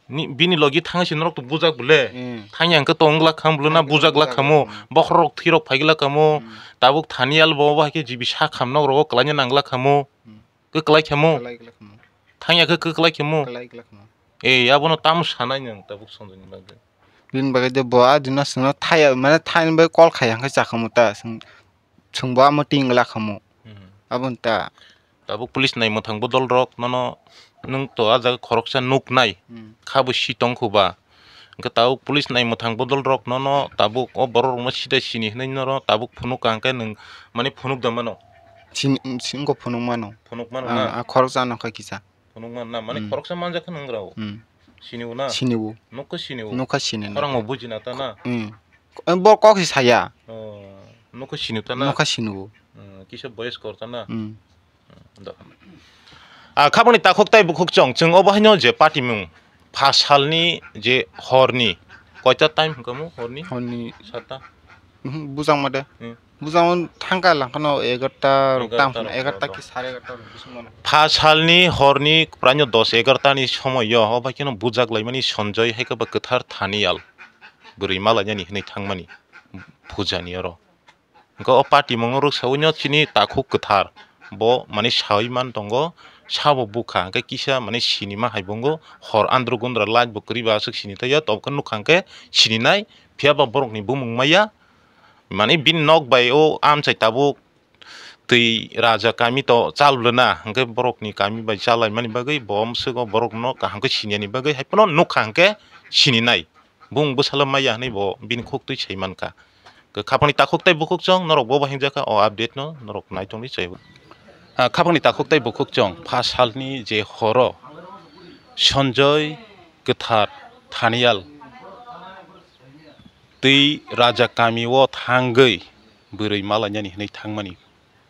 Ni, bini logi thangwi se norok to bujak bole. Hmm. Thangya hwnkhe to wngla kham bole na Thangwi bujak la wngla khamo. Khamo. Bokhorok thwi rok phai gla khamo. Hmm. Tabuk Thanial bo bo hai khe jibi sa kham nok rogo kwlaina nangla khamo. Hmm. Kwklai khamo. Kwlai, kwlai khamo. Thangya khe kwklai khamo. Kwlai, kwlai khamo. Eh, abono tamo sanai nwng tabuk Sanjoy ni bagwi. Bini bagwi de bo a dino sino thaya, mane thaini bagwi call khaiya hwnkhe chakhamu ta, chwng, chwngbo amo ting la khamu. Hmm. Aboni ta. Tabuk police nai mwthang bodol rok nono nwng to a jaga khoroksa nuk nai. Hmm. Kha bo si tong kho ba. Hwnkhe tabuk police nai mwthang bodol rok nono tabuk o borok rok no sida sini hinwi nono tabuk phunuk ka hwnkhe nwng mani phunuk da mano. Sini, sini wngkha phunuk mano. Phunuk mano Ah, na? Ah, khoroksa nokha kisa. Phunuk man na? Mani Hmm. khoroksa manjak khe nwng rao. Hmm. Sini o na? Sini o. Nokha sini o. Nokha sini na. Khorang o buji na ta na? Hmm. Eh, bo kok si saya. Oh, nokha sini ta na? Nokha sini o. Hmm, kisa boyes kor ta na? Hmm. Ah, khabangni takhuk tai bukhuk chwng, chwng obo haino je patimung, pha salni je horni, koita time hwnkha mo horni? Horni. Sata? Mhm, bujang ma de. Hmm. Bujang thangka langkhano egarta rok tam Egarta hwnkha, rok egarta tam. Ki sare egarta rok bising mano. Pha salni horni praino dos egarta ni somoio, obo haikhe no bujak laimani Sanjoy haikhe ba kwthar Thanial bwrwi malainani hinwi thangmani pujani oro. Hwnkhe o patimungno rwksaui no chini takhuk kwthar bo mani saui man tongo, sabo bukha hwnkhe kisa mani sinima hai bo wngo, hor andro gundra light bo kwrwi ba aswk sini taiya, tobokhe nukha hwnkhe sininai, phiya ba borokni bumung maya, mani bini nok bai o amchai tabuk twi raja kami to chal bwlwna, hwnkhe borokni kami bai chalaimani bagwi bo amswk o borokno kaham khe siniyani bagwi hai phano nukha hwnkhe sininai. Bung bwsalo maya hwnwi bo bini khuktwi sai mankha. Khe khapangni takhuk tei bukhuk chwng norok bo bahimjakha o update no norok nai tongdi chai. Ah, khapangni takhuk tei bukhuk chwng pha salni je horo Sanjoy kwthar Thanial twi raja kami o thangwi bwrwi malainani hwnwi thangmani.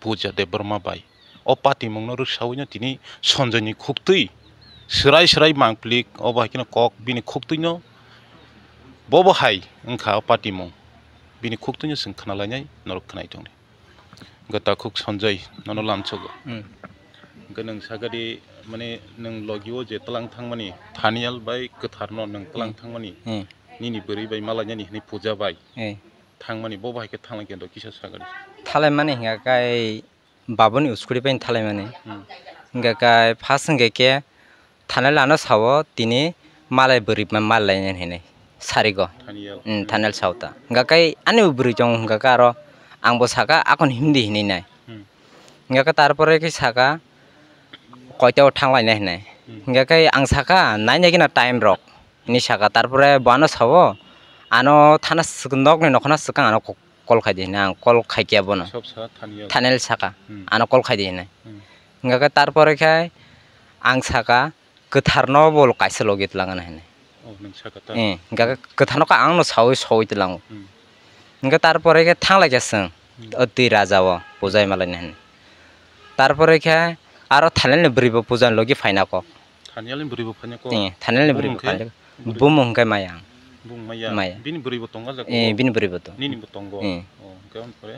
Puja Debbarma bai. O patimungno rwksaui no tini Sanjoyni khuktwi swrai swrai mangplik, obo hai kheno kok bini khuktwino bobo hai wngkha o patimung. Bini khuktwino chwng khwnalainai norok khwnai tongdi. Hwnkhe takhuk Sanjoy nono lamsogo. Hmm. Hwnkhe nwng sagadi mane nwng logio je twlang thangmani Thanial bai kwtharno nwng twlang Hmm. thangmani Hmm. nini bwrwi bai malainani hwnwi puja bai. Hmm. Thangmani bo bai khe thanglai khe do kisa sagadi. Thalai mani hingka kai babuni uskuri pai thalai mani. Hmm. Hingka kai first hingka khe thanai lano sao tini malai bwrwi ma-, mal lainani hinwi sarigo. Thanial. Hmm, Thanial sao ta. Hingka kai ani bwrwi chong hingka kai aro ang bo saka akon himdi hinwi nai. Hmm. Hingka kai tarpore khe saka koita o thanglainai hinwi. Hmm. Hingka kai ang saka nainai gina time rok. Hinwi saka, tarpore bo ano sao, ano thana swk-, nokni nokhana swkang ano ko-, call khai di hinwi ang call khai khe bono. Sob sa Thanial. Thanial saka, Hmm. ano call khai di hinwi. Hmm. Hingka khe tarpore khe ang saka, kwtharno bo kaisa logi twlangna hinwi. Oh, nwng saka ta? Eh, hingka khe kwtharno khe angno saui saui twlango. Hmm. Hingka tarpore khe thanglai khe chwng. Hmm. O twi raja o puja Hmm. malaina hinwi. Tarpore khe aro Thanial ni bwrwi bo puja ni logi phaina kok. Thanial ni bwrwi bo phaina kok? Eh, Thanial ni bwrwi Bumung bo khe? Phaina kok. Bwrwi. Bumung hwnkhe Mayang. Bumung Maya. Maya. Bini bwrwi bo tongo jaga Eh, o? Bini bwrwi bo tongo. Nini bo tongo? Eh. Oh, hwnkhe aboni pore?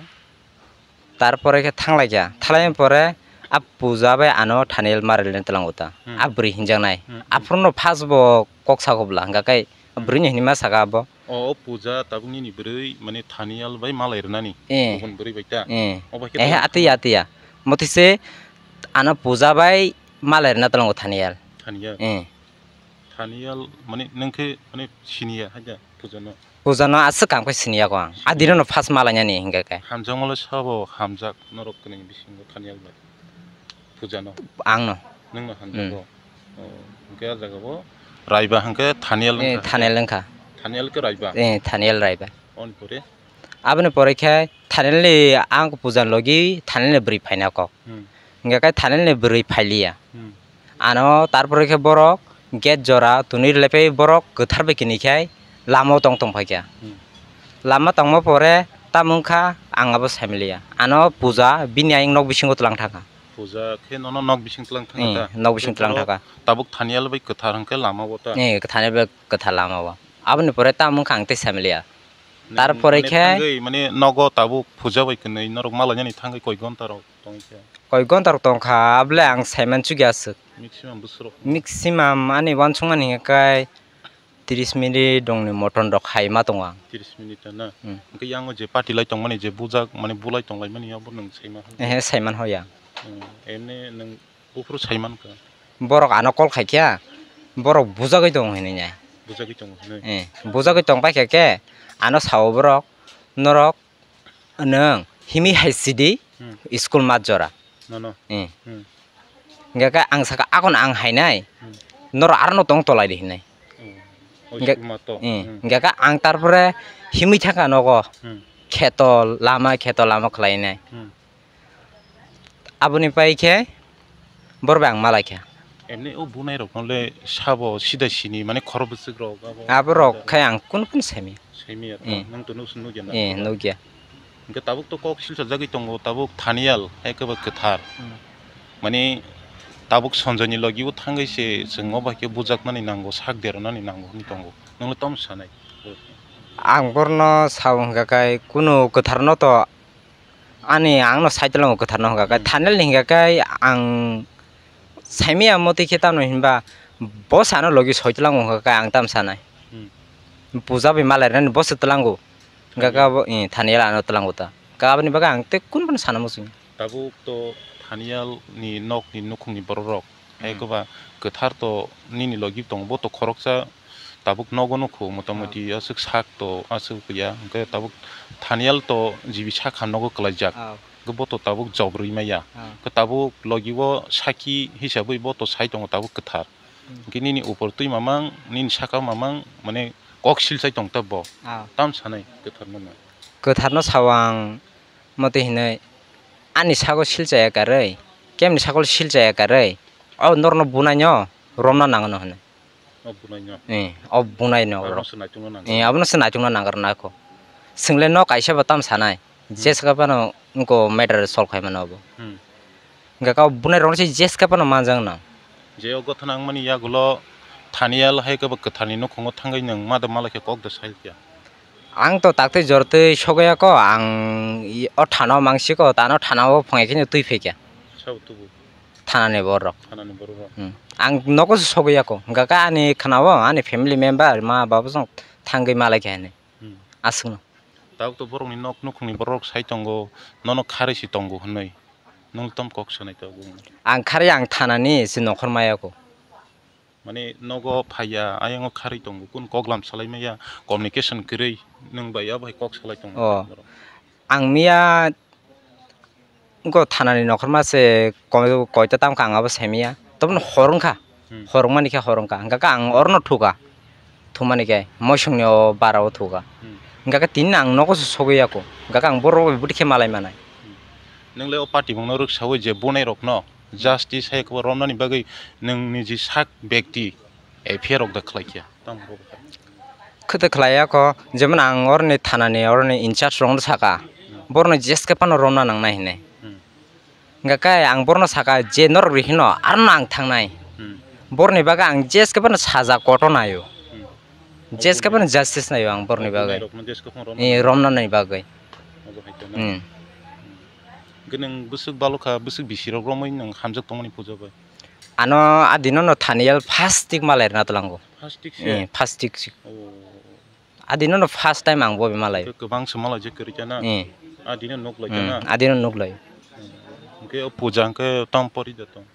Tarpore khe thanglaikha, thanglaini pore a puja bai ano Thanial malai rwna twlango ta. Hmm. A bwrwi hinjaknai. Hmm, hmm. Aphuru no first bo kok sako bwla, hwnkha khe Hmm. bwrwini hinwi ma saka abo. O, o puja tabuk nini bwrwi, mane, Thanial bai malai rwnani. Eh. Kubun bwrwi bai ta? Eh. O bai khe Ehe, tabuk atwi ya, atwi ya. Motwi se ano puja bai malai rwna twlango Thanial. Thanial? Eh. Thanial, mane, nwng khe, mane, siniya hai da puja no? Puja no aswk kam khe siniya ko ang. Siniya. Adino no first malainani hingka khe. Hamjakmalo sabo hamjak norok kwnwi bisingo Thanial bai puja no? Ang no. Nwng no hamjago? Hmm. Oh, hingke a jaga bo Raiba hingke Thanial Eh, wngkha. Thanial wngkha. Thanial khe Raiba? Eh, Thanial Raiba. Aboni pore? Aboni pore khe Thanial ni ang puja logi Thanial ni bwrwi phaina kok. Hmm. Hingka khe Thanial ni bwrwi phailiya. Hmm. Ano tarpore khe borok gate jora twnwi rwlaiphai borok kwthar bai kini khe lama o tong tong phaikha. Hmm. Lama tongma pore tamo wngkha ang abo saimaliya. Ano puja bini ayang nok bisingo twlang thangkha. Puja khe nono nok bising twlang thangkha Eh, ta? Nok bising Tei twlang borok thangkha. Tabuk Thanial bai kwthar hwnkhe lama o ta? Eh, Thanial bai kwthar lama o. Aboni pore tamo wngkha ang tei saimaliya. Nang Tarpore mane khe thangwi mane nogo tabuk puja bai kwnwi norok malainani thangwi koi gonta rok tongkha? Koi gonta rok tongkha, abole ang saiman chukya aswk. Maximum bwswk rok? Maximum ani uansukmani hingkhe tris minute dongni moton rok hai ma tongo ang. Tris minute na? Hmm. Hingke yango je party lai tongmani je bujak mane bulai tonglaimani abo nwng saiman hwn? Ehe, saiman hoi ang. Hmm, emne nwng buphuru saiman kha? Borok ano call khaikha, borok bujagwi tongo hinwi nai. Bujagwi tongo hinwi? Eh, bujagwi tong paikha khe, ano sao borok, norok nwng himwi hai sidi Hmm. school mat jora. Nono? Eh. Hmm. Hingke khe ang saka, "Akon ang hainai, Hmm. norok arono tong tolai di," hinwi. Oh. O Hingke, school mat to? Eh, Hmm. hingke khe ang tarpore himwi thangkha nogo. Hmm. Kheto lama, kheto lama khlainai. Hmm. Aboni pai khe borok bai ang malaikha. Emni o bunai rokno le sabo sida sini mane khoro bwswk rok abo? Abo rok khe ang kunu kunu saimanya. Saimanya to? Eh. Nwng to nukse nukya na? Eh, nukya. Hingke tabuk to kok silsa jagwi tongo, tabuk Thanial hai khe ba kwthar. Hmm. Mane tabuk Sanjoyni logi o thangwi se chwng o bai khe bujaknani nango, sak derunani nango hwnwi tongo. Nwng le tamo sanai? Ang borno sao hingka khe kunu kwtharno to ani ang no sai tlango kwtharno hingka khe Hmm. Thanial ni hingka khe ang saimanya motwi khe tamo hinba bo sano logi soi tlango hingka khe ang tamo sanai. Hmm. Puja bai malai rani bo se tlango. Hingka khe Thanial. Abo, eh, Thanial ano tlango ta. Ka aboni bagwi ang tei kunu phano sana muchung. Tabuk to Thanial ni nok ni nukhung ni borok rok. Hai Hmm. koba kwthar to nini logi tongo, bo to khoroksa tabuk nogo nukho, motamoti Ah. aswk sak to aswk ya, hwnkhe tabuk Thanial to jibi sakha nogo kwlaijak. Ah. Hwnkhe bo to tabuk job rwi maya. Ah. Hwnkhe tabuk logi o sakhi hisabwi bo to sai tongo tabuk kwthar. Hmm. Hwnkhe nini upor twi mamang, nini saka mamang, mane kok silchai tong ta bo. Ah. Tam sanai kwthar no no. Kwthar no sao ang, motwi hinwi ani sago silchaya karwi, kemni sago silchaya karwi, o norokno bunaino romna nango no hwnwi. O bunaino? Eh, o bunaino Abono rok. Se naitukna nango. Eh, abono se naitukna nango rok. Swngwle no kaisa bo tam sanai, Hmm. jeska phano wngko matter solve khai mano abo. Hmm. Hingke kok bunai rok se jeska phano manjak no. Je o gotha nangmani yagulo Thanial hai kebo kwtharni nukhungo thangwi nwng ma da malai khe kok da sai khe. Ang to taktwi jortwi sogwi ya ko, ang i-, o thana o mangsi ko, tano thana o phunai khe twi phai khe. Sabo tubu? Thanani borok. Thanani borok rok. Hmm. Ang nogo se sogwi ya ko, hingka khe ani khana o ani family member, ma baba song thangwi malai khe hinwi. Hmm. Aswkno. Tabuk to borokni nok nukhungni borok sai tongo, nono kharwi se tongo hinwi. Nwng tamo kok sanai tabuk? Ang kharwi ang thanani se nokhor maya ko. Mane nogo phaiya, ayang o kharwi tongo, kun koklam salai maya, communication kwrwi, nwng bai abo hai kok salai tongo Oh. borok. Ang miya wngkha thanani nokhorma se koi-, koita tamkha ang abo saimanya. Toboni hor wngkha, Hmm. hor wngmani khe hor wngkha. Hwnkha khe ang orono thuka, thumani khe moisongni o bara o thuka. Hmm. Hwnkha khe tini ang nogo se sogwi ya kho. Hwnkha khe ang borok bai bwtwi khe malai manai. Hmm. Nwng le o party mungno rwksaui je bunai rokno justice hai khe romnani bagwi nwng niji sak bekti F I R rok da khlai khe? Tamo rok kha? Khwtwi khlai ya kho, jemon ang oroni thanani oroni in charge rokno saka. borno jeske phano romna nangnai hinwi. Hmm. Hwnkha khe ang borno saka, je norok rihino, arono ang thangnai. Hmm. Borni bagwi ang jeske phano saja koto naio. Hmm. Jeske phano justice naio ang borni bagwi. Nairokno jeske phano romna Eh, romna nai bagwi. Obo hai khe na. Hmm. Hmm. Hwnkhe nwng bwswk balokha, bwswk bisirok romwi nwng hamjak tongmani puja bai? Ano adino no thani yal first tik malai rwna tlango. First tik se? Eh, first tik se. Oh. Adino no first time ang bo malai. Hwnkhe kwbang se malai je kwrwi kha na? Eh. Adino nuk lai kha na? Hmm, adino nuk lai. Hmm. Hwnkhe o puja hwnkhe tamo pori da tong?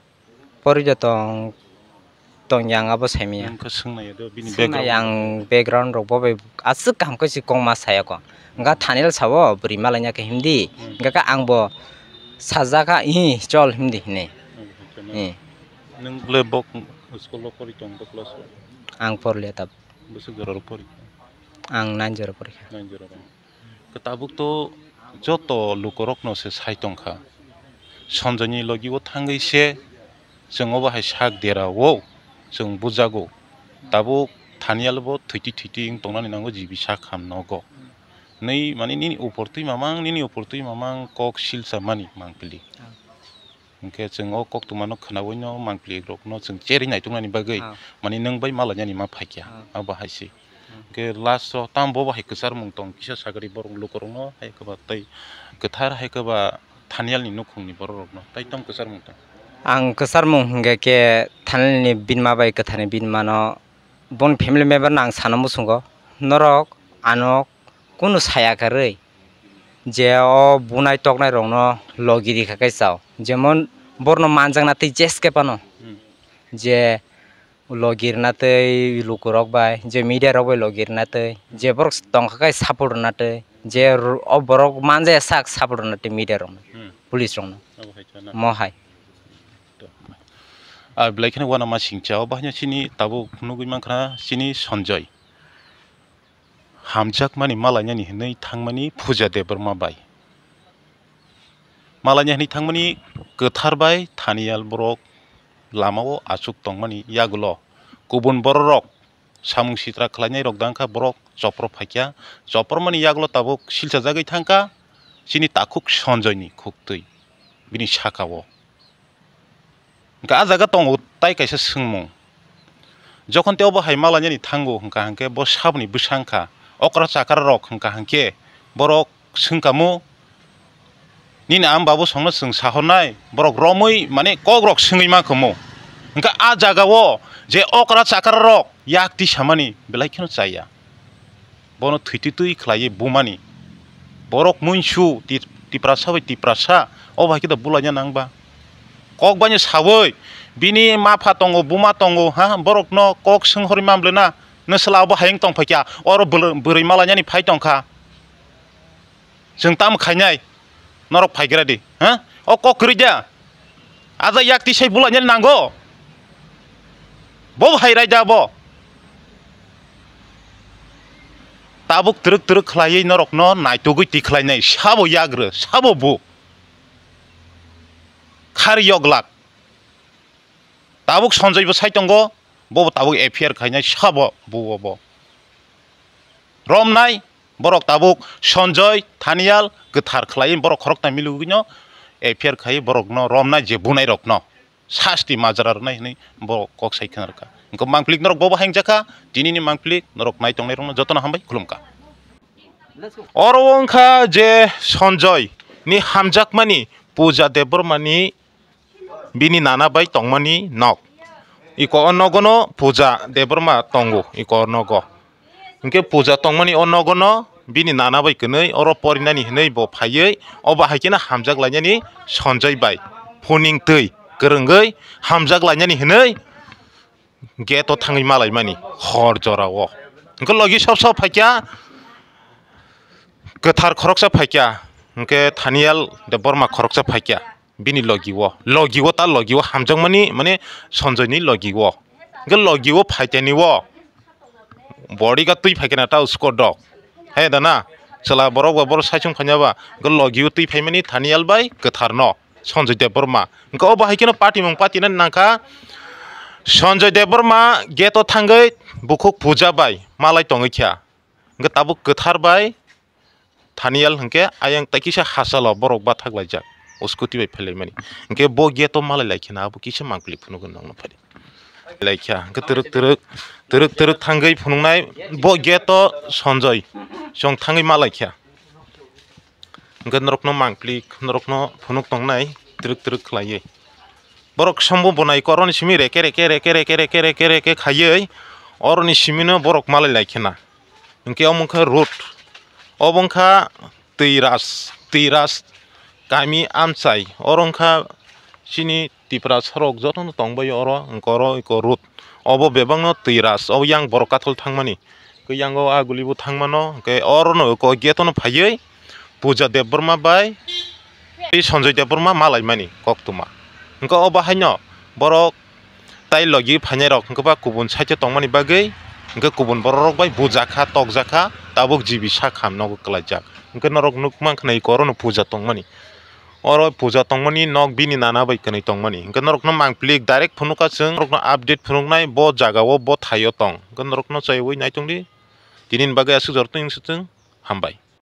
Pori da tong, tong yang abo saimanya. Hwnkhe swngna ya do bini background. Swngna yang background rok bo bai aswk kaham khe si kongma saya ko. Hwnkha thani yal sabo bwrwi malai ya khe himdi. Hmm. Hwnkha khe ang bo sajak kha, "Ih, chol," himdi hinwi. Hmm, hwnkhe na. Eh. Nwng le bok school o pori tong, bok class o? Ang porliya tab. Bwswk jora rok pori kha? Ang nine jora pori kha. Nine jora rok. Khe tabuk to joto lukurokno se sai tongkha. Sonjoyni logi o thangwi se chwng obo hai sak dera o chwng bujago. Tabuk thani yal bo thwiti thwiti wng tongnani nango jibi sak ham nogo. Nwi mani nini upor twi mamang, nini upor twi mamang kok silsa mani mangpili. Ah. Hwnkhe chwng o koktwma no khwnawino mangpili rokno chwng cherwi naituknani bagwi Ah. mani nwng bai malainani ma phaikya, Ah. abo hai se. Ah. Hwnkhe last o tamo bo hai kwcharmung tong kisa sagri borok lukurokno hai kwba tei kwthar hai kwba thani yalni nukhungni borok rokno tai tamo kwcharmung tong? Ang kwcharmung hwnkhe khe thani yalni binma bai kwtharni binmano boni family member no ang sana muchungo, norok ano kunu saya kwrwi je o bunai toknai rokno logi rikha khe chao, jemon borno manjakna tei jeske phano Hmm. je logi rwna tei lukurok bai je media rok bai logi rwna tei je borok tongkha khe support rwna tei je ro-, o borok manjaya sak support rwna tei media rokno Hmm. police rokno Abo hai khe na. mo hai. To. Ah, belai kheno uanama singcha o bahai no chini tabuk nugui mankha chini Sanjoy. Hamjakmani malainani hinwi thangmani Puja Debbarma bai. Malaina hinwi thangmani kwthar bai thaniyal borok lamao achuk tongmani yagulo kubun bororok samung sitra khlainai rok dangkha borok chopro phaikya. Chopromani yagulo tabuk silsa jagwi thangkha chini takhuk Sanjoyni khuktwi bini sakao. Hwnkhe ah jaga tongo tai kaisa swngmung. Jokhon tei obo hai malainani thango hwnkha hwnkhe bo saboni bwsa wngkha. Okra chakra rok hwnkha hwnkhe borok swngkamo, "Nini am babu songno chwng sahornai?" Borok romwi mane kok rok swngwi mankhomo. Hwnkhe ah jagao je okra chakra rok yak tisamani belai kheno chaya. Bono thwitwi twi khlaiwi bumani. Borok muinsu ti-, Tiprasa bai Tiprasa, obo hai khe da bulaina nang ba? Kok baino sawi, bini mapha tongo, buma tongo, ha, borokno kok swnghorwi mamlena, nwsla obo hayung tong phaikha, oro bwrwi malainani phai tongkha. Chwng tamo khainai? Norok phaigra di, ha? O kok kwrwi da? Aja yak tisai bulainani nango? Bo hai raida bo? Tabuk twrwk twrwk khlaiwi norokno naitugwi tikhlainai, sabo yagrw, sabo bu. Khari yoglak. Tabuk Sanjoy bo sai tongo, bobo tabuk F I R khainai, sabo bu obo. Romnai, borok tabuk Sanjoy, Thaniyal, kwthar khlaiwi borok khoroknai milugwino F I R khai borokno romnai je bunai rokno sasti majra rwnai hwnwi borok kok sai khna rwkha. Hwnkhe mangplik norok bobo hai wngjakha, tinini mangplik norok nai tongnai rokno jotono hambai khulumkha. Oro wngkha je Sanjoy ni hamjakmani Puja Debbarma ni bini nana bai tongmani nok. Iko o nogono Puja Debbarma tongo, iko o nogo. Hwnkhe Puja tongmani o nogono bini nana bai kwnwi oro porinani hwnwi bo phaiwi, obo hai kheno hamjak lainani Sanjoy bai phuning twi kwrwngwi hamjak lainani hwnwi gate o thangwi malaimani hor jorao. Hwnkhe logi sop sop phaikha, kwthar khoroksa phaikha, hwnkhe Thaniyal Debbarma khoroksa phaikha. Bini logi o, logi o ta logi o hamjakmani, mane Sanjoy ni logi o. Hwnkhe logi o phaitani o body ga twi phaikhe na ta usko dok. He da na, chwla borok ba borok saichung phanya ba, hwnkhe logi o twi phaimani Thaniyal bai kwthar no, Sanjoy Debbarma. Hwnkhe obo hai kheno patimung patina nangkha. Sanjoy Debbarma gate o thangwi bukhuk Puja bai malai tongwi kha. Hwnkhe tabuk kwthar bai Thaniel hwnkhe ayang tai kisa hachalo borok bathak laijak, o scooty bai phailaimani. Hwnkhe bo gate o malai laikhe na, abo kisa mangpili phunukgwi nokno phai laikha. Hwnkhe twrwk twrwk, twrwk twrwk thangwi phunuknai, bo gate o Sanjoy chwng thangwi malaikha. Hwnkhe norokno mangpili, norokno phunuk tongnai twrwk twrwk khlaiwi. Borok sombo bonai koroni simi reke reke reke reke reke reke reke khaiwi oroni simino borok malai laikhe na. Hwnkhe omo wngkha road, obo wngkha Twi Ras, Twi Ras kami amchai, oro wngkha chini Tiprasarok jotono tongbaio oro, hwnkhe oro eko road. Obo bebakno Twi Ras, obo yang borok kathol thangmani. Hwnkhe yango a gulibo thangmano, hwnkhe orono eko gate ono phaiwi Puja Debbarma bai tei Sanjoy Debbarma malaimani koktwma. Hwnkhe obo haino borok tai logi phainairok hwnkhe ba kubun side o tongmani bagwi hwnkhe kubun bororok bai bujakha, tokjakha, tabuk G B sak ham nogo kwlaijak. Hwnkhe norok nukmankha na eko orono puja tongmani. Oro puja tongmani nok bini nana bai kwnwi tongmani. Hwnkhe norokno mangpili direct phunukha chwng, norokno update phunuknai bo jagao, bo thaio tong. Hwnkhe norokno chaiwi naitongdi. Tinini bagwi aswk jortong wngsi chwng. Hambai.